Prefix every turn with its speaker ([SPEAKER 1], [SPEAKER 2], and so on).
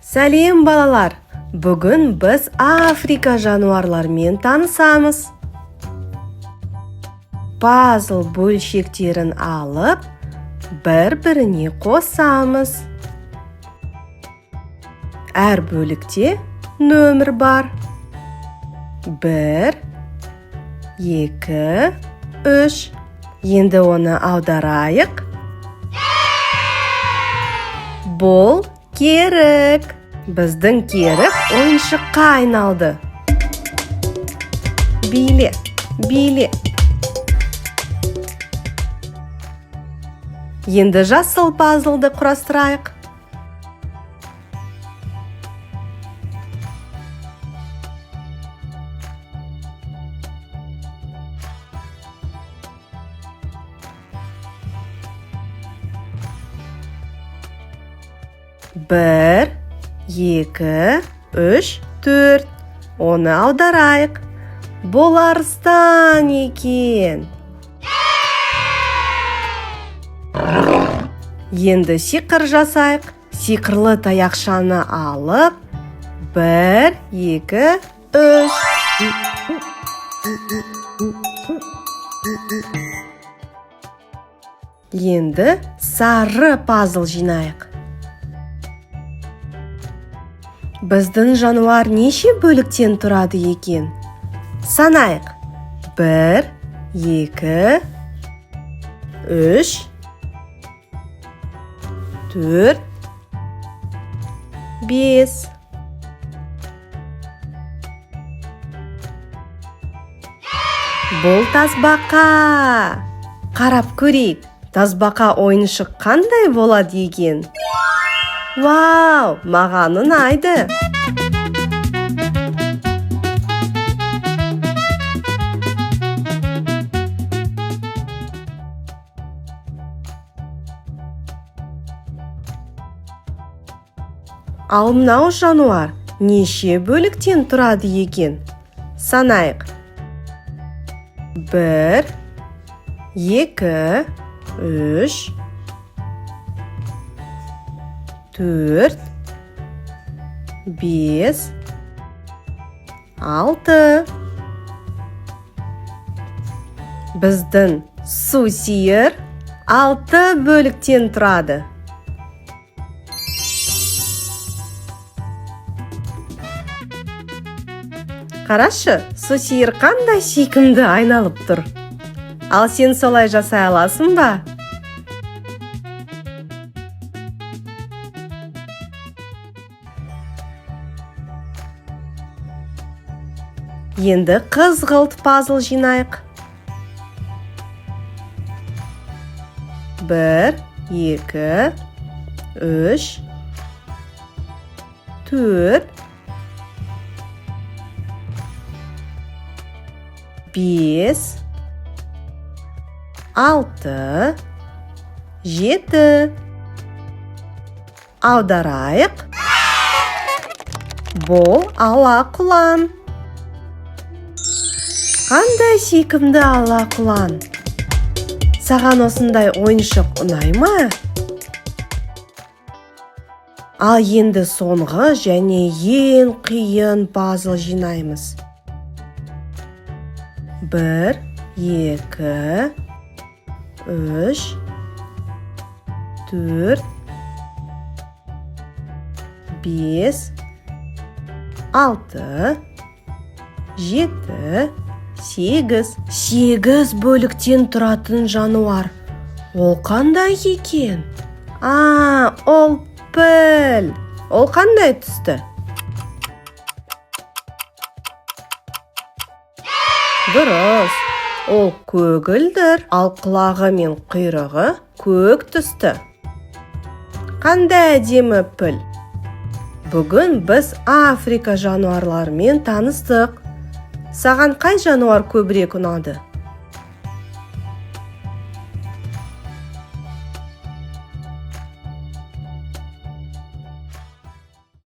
[SPEAKER 1] Сәлем, балалар! Бүгін біз Африка жануарларымен танысамыз. Пазл бөлшектерін алып, бір-біріне қосамыз. Әр бөлікте нөмір бар. 1, 2, 3. Енді оны аударайық. Бұл керік. Біздің керік ойыншыққа айналды. Биле, биле. Енді жасыл пазлды құрастырайық. 1, 2, 3, 4. Оны аударайық. Бұл арыстан екен. Енді сиқыр жасайық. Сиқырлы таяқшаны алып, 1, 2, 3. Енді сары пазл жинайық. Біздің жануар неше бөліктен тұрады екен? Санайық. 1, 2, 3, 4, 5. Бұл тасбақа. Қарап көрейік, тасбақа ойыншық қандай болады екен? Вау, маған ұнайды. Ал мынау жануар неше бөліктен тұрады екен? Санайық. 1, 2, 3, 4, 5, 6. Біздің су сиыр 6 бөліктен тұрады. Қарашы, су сиыр қандай сүйкімді айналып тұр. Ал сен солай жасай аласың ба? Енді қызғылт пазл жинайық. 1, 2, 3, 4, 5, 6, 7. Аударайық. Бұл ала құлан. Қандай сүйкімді ала құлан. Саған осындай ойыншық ұнай ма? Ал енді соңғы және ең қиын пазл жинаймыз. 1, 2, 3, 4, 5, 6, 7, 8. 8 бөліктен тұратын жануар. Ол қандай екен? А, ол піл. Ол қандай түсті? Дұрыс. Ол көгілдір, ал құлағы мен құйрығы көк түсті. Қандай әдемі піл. Бүгін біз Африка жануарларымен таныстық. Саған қай жануар көбірек ұнады?